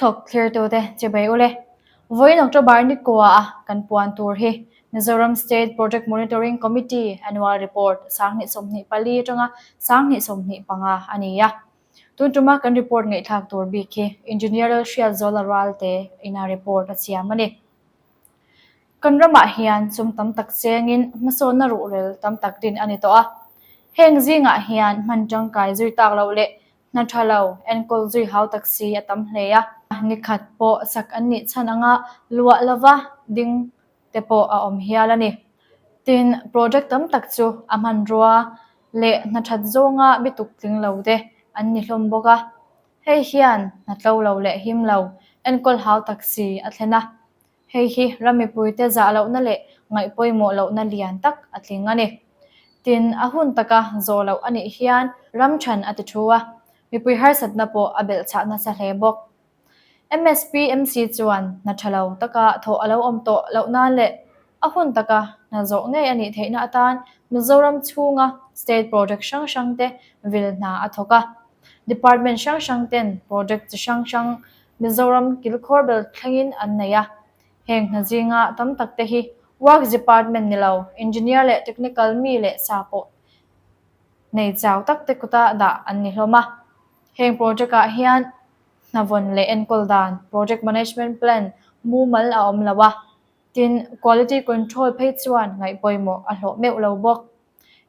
Tuthlawk thlirtute chibai ule. Vawiin October ni kua a kan puan tur hi Mizoram State Project Monitoring Committee Annual Report 2024 atanga 2025 a ni a. Tun tuma kan report ngaihthlak tur bik hi Engineer Lalhriatzuala Ralte ina report a siam a ni. Kan ramah hian sum tam tak chengin hmasawnna ruhrel tam tak din a ni tawh a. Heng zingah hian hman tangkai zui tak loh leh hna tha lo enkawl zui hau tak si a tam hle a. Ni khat pawh sak an nih chhan anga luah lova ding te pawh a awm hial a ni. Tin, project tam tak chu a hmanrua leh hna that zawnga bituk tling lo te an ni hlawm bawk a. Hei hian hna tlo lo leh him lo enkawl hau tak si a thlen a. Hei hi ram mipuite zah lohna leh ngaih pawimawh lohna lian tak a tling a ni. Tin, a hun taka zawh loh a nih hian ram chhan a ti thu a, mipui harsatna pawh a belhchhah nasa hle bawk. MSPMC chuan hna tha lo taka thawh a lo awm tawh loh nan leh a hun taka hna zawh ngei a nih theihna atan Mizoram chhunga state project hrang hrangte vil hna a thawk a. Department hrang hrang ten project chi hrang hrang Mizoram kilkhawr bel thlengin an nei a. Heng hna zinga tam tak te hi Works Department ni lo, Engineer leh Technical mi leh sa pawh nei chau tak te kuta dah an ni hlawm a. Heng project ah hian hna vawn leh enkawl dan, Project Management Plan, mumal a awm lo a. Tin, Quality Control phei chuan ngaih pawimawh a hlawh meuh lo bawk.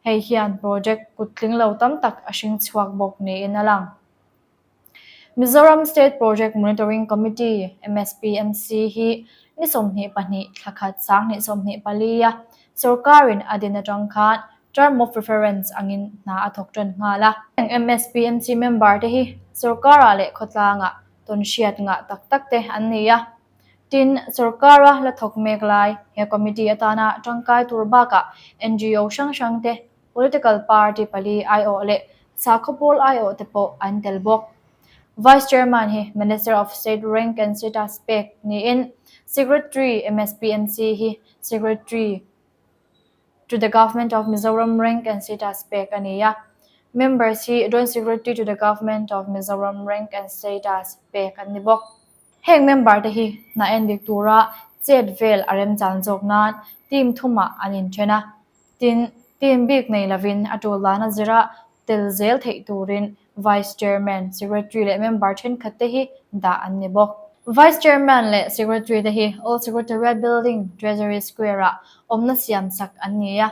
Hei hian project kut tling lo tam tak a hring chhuak bawk niin a lang. Mizoram State Project Monitoring Committee, MSPMC, hi ni 22 thla khat 2024 a sorkarin a din atang khan Term of Reference angin hna a thawk tan nghal a. Heng MSPMC member te hi sorkarah leh khawtlangah tawnhriat ngah tak tak te an ni a. Tin, sorkara la thawk mek lai he committee atana tangkai tur bakah NGO hrang hrang te, political party pali aiawh leh sakhaw pawl aiawh te pawh an tel bawk. Vice Chairman hi Minister of State Rank and Status pek niin Secretary MSPMC hi Secretary to the Government of Mizoram Rank and Status pek a ni a. Members hi Joint Secretary to the Government of Mizoram Rank and Status pek an ni bawk. Heng member te hi hna en dik tura chet vel a remchan zawk nan team thumah an inthen a. Tin, team bik nei lovin a tul dan a zira tel zel theih turin Vice Chairman, Secretary leh member thenkhat te hi dah an ni bawk. Vice Chairman leh Secretary te hi Old Secretariat Building, Treasury Square-ah awmna siam sak an ni a.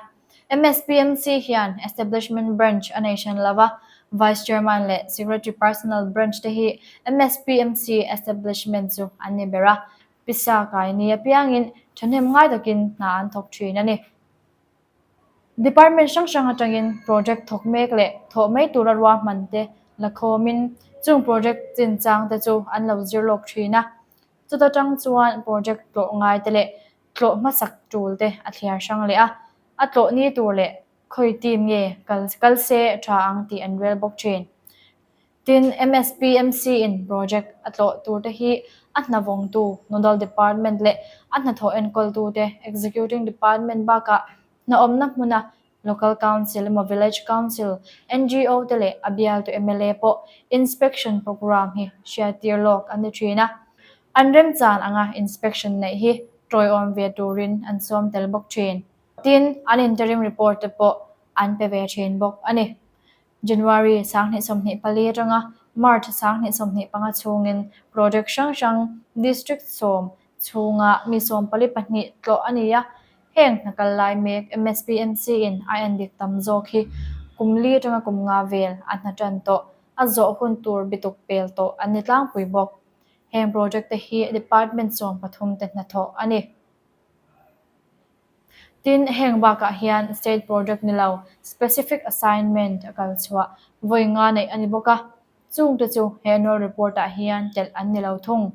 MSPMC hian Establishment Branch a nei hran lo va, Vice Chairman leh Secretary Personal Branch te hi MSPMC Establishment chu an ni ber a, pisa kai ni apiangin thahnem ngai takin hna an thawk thin a ni. Department hrang hrang atangin project thawk mek leh thawh mai tura ruahman te la khawmin chung project chinchang te chu an lo zir lawk thin a. Chuta tang chuan project tlawh ngai te leh tlawh hmasak tul te a thliar hrang leh a, a tlawh ni tur leh khawi team nge kal kal se tha ang tih an rel bawk thin. Tin, MSPMC in project a tlawh tur te hi a hna vawngtu Nodal Department leh a hnathawh enkawltu te Executing Department bakah hna awmna hmuna Local Council emaw Village Council, NGO te leh a bialtu mla pawh inspection programme hi hriattir lawk an ni thin a. An remchan anga inspection neih hi tawiawm ve turin an sawm tel bawk thin. Tin, an interim report te pawh an pe ve thin bawk a ni. January 2024 atanga March 2025 chhungin project hrang hrang District sawm chhunga mi sawmpali pahnih tlawh a ni a, heng hna kal lai mek MSPMC in a endik tam zawk hi kum li atanga kum nga vel a hna tan tawh, a zawh hun tur bituk pel tawh an ni tlangpui bawk. Heng project te hi Department sawmpathum te hnathawh a ni. Tin, heng bakah hian state project ni lo, specific assignment a kal chhuah vawi nga neih a ni bawk a, chungte chu he annual report-ah hian telh an ni lo thung.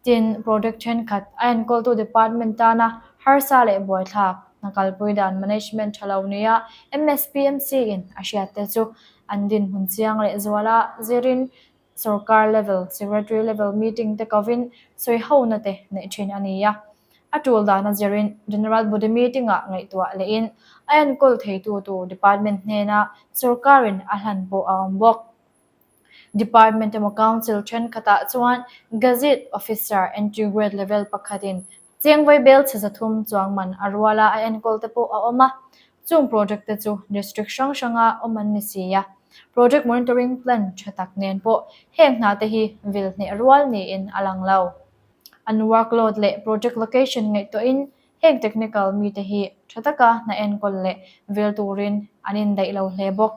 Tin, project thenkhat a enkawltu department tana harsa leh buaithlak hna kalpui dan management tha lo nia MSPMC-in a hriatte chu an dinhmun chiang leh zuala zirin Sorkar level, Secretary level meeting te kovin sawihona te neih thin a ni a. A tul dana zirin General Body meeting-ah ngaihtuah lehin a enkawl theitu tur department hnena sorkarin a hlan pawh a awm bawk. Department emaw Council thenkhatah chuan Gazette Officer Entry Grade Level pakhatin cheng vaibel chhe 300 chuang man a ruala a enkawl te pawh a awm a. Chung project te chu District hrang hranga awm an ni si a. Project Monitoring Plan tha tak nen pawh heng hna te hi vil hneh rual niin a lang lo. An workload leh project location ngaihtuahin heng technical mite hi tha taka hna enkawl leh vil turin an indaih lo hle bawk.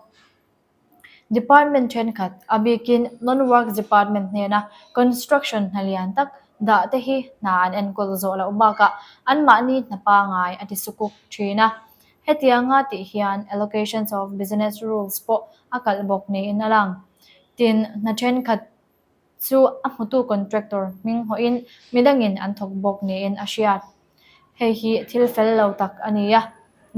Department thenkhat, a bikin Non-Works Department hnena construction hna lian tak dah te hi hna an enkawl zawh loh bakah anmahni hna pangai a ti sukuk thin a. Hetianga tih hian allocations of business rules pawh a kalh bawk niin a lang. Tin, hna thenkhat chu a hmutu contractor hming hawhin midangin an thawk bawk niin a hriat. Hei hi thil fel lo tak a ni a,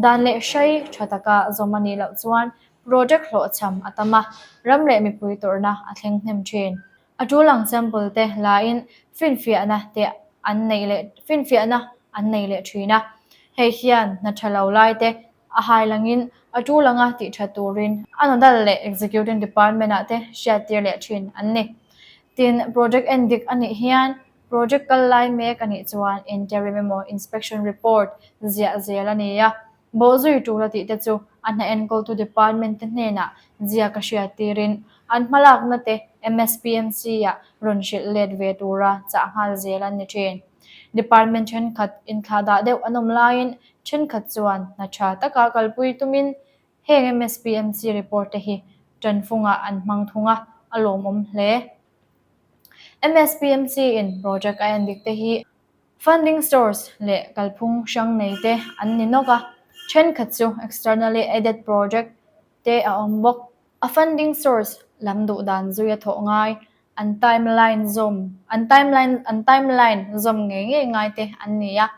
dan leh hrei tha taka zawm a nih loh chuan project hlawhchham a tam a, ram leh mipui tawrhna a thleng hnem thin. A tul ang sample te lain finfiahna te an neih leh finfiahna an nei leh thin a, hei hian hna tha lo lai te A hai langin a tu langa tih tha turin a nodal leh executing department ah te hriattir leh thin an ni. Tin, project en dik a nih hian project kal lai mek a nih chuan interim emaw inspection report ziah zel a ni a, bawhzui tul a tih te chu a hna enkawltu department te hnenah ziak a hriattirin an hmalakna te MSPMC ah rawn hrilh let ve tura chah nghal zel an ni thin. Department thenkhat inthlahdah deuh an awm laiin Thenkhat chuan hna tha taka kalpui tumin heng MSPMC report te hi tanfungah an hmang thung a, a lawmawm hle. MSPMC in project a endik te hi funding source leh kalphung hrang nei te an ni nawk a, thenkhat chu externally aided project te a awm bawk. A funding source lam duh dan zui a thawh ngai, an timeline zawm an timeline an timeline zawm ngei ngei ngai te an ni a.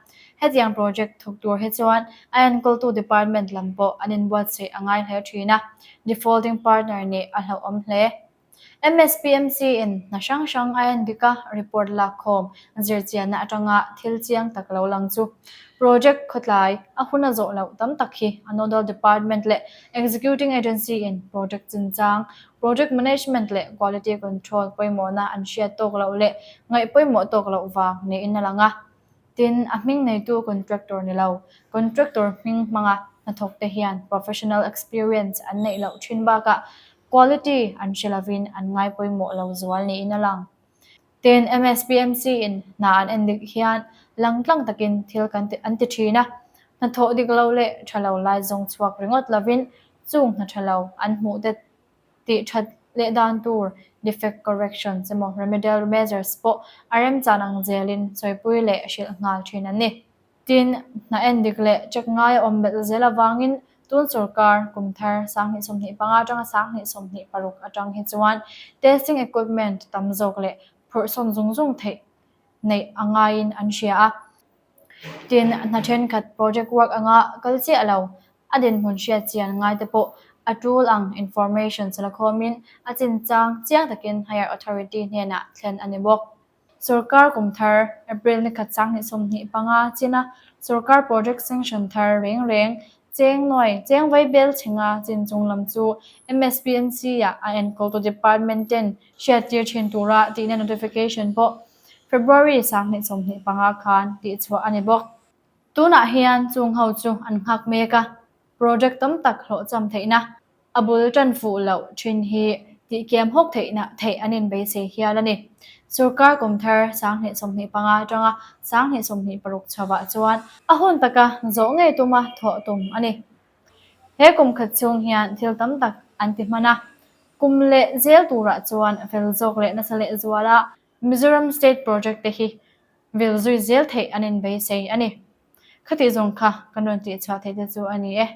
Hetiang project thawk tur hi chuan a enkawltu department lam pawh an inbuatsaih a ngai hle thin a, defaulting partner nih a hlauhawm hle. MSPMC in hna hrang hrang a en dik a, report lakkhawm zirchianna atanga thil chiang tak lo lang chu project khawtlai a hun a zawh loh tam tak hi a nodal department leh executing agency in project chinchang Project management leh quality control pawimawhna an hriat tawk loh leh ngaih pawimawh tawk loh vang niin a lang a. Tin, a hming neitu contractor ni lo, contractor hming hmanga hnathawk te hian professional experience an neih loh thin bakah quality an hre lovin an ngai pawimawh lo zual niin a lang. Tin, MSPMC in hna an en dik hian langtlang takin thil kan ti an ti thin a, hnathawh dik lo leh tha lo lai zawng chhuak ringawt lovin chung hna tha lo an hmuh te tih that leh dan tur defect corrections emaw remedial measures pawh a remchan ang zelin sawipui leh hrilh nghal thin an ni. Tin, hna en dik leh check ngai a awm belh zel avangin tun sorkar kum thar 2025 atanga 2026 atang hi chuan testing equipment tam zawk leh phurhsawn zung zung theih neih a ngaiin an hria a. Tin, hna thenkhat project work anga kal chiah lo, a dinhmun hriat chian ngai te pawh a tul ang information chalakhawmin a chinchang chiang takin higher authority hnenah thlen a ni bawk. Sorkar kum thar, April ni khat 2025 china sorkar project sanction thar reng reng cheng nuai cheng vaibel chhenga chin chung lam chu MSPMC-ah a enkawltu department ten hriattir thin tura tihna notification pawh February 2025 khan tihchhuah a ni bawk. Tunah hian chung ho chu an nghak mek a, project tam tak hlawhcham theihna A bul tan fuh loh thin hi tihkiam hawk theihna theih an inbeisei hial a ni. Sorkar kum thar 2025 atanga 2026 chhovah chuan a hun taka zawh ngei tuma thawh tum a ni. He kum khat chhung hian thil tam tak an ti hman a, kum leh zel turah chuan fel zawk leh nasa leh zuala Mizoram State Project te hi vil zui zel theih an inbeisei a ni. Khatih zawng kha kan rawn tihchhuah theih te chu a ni e.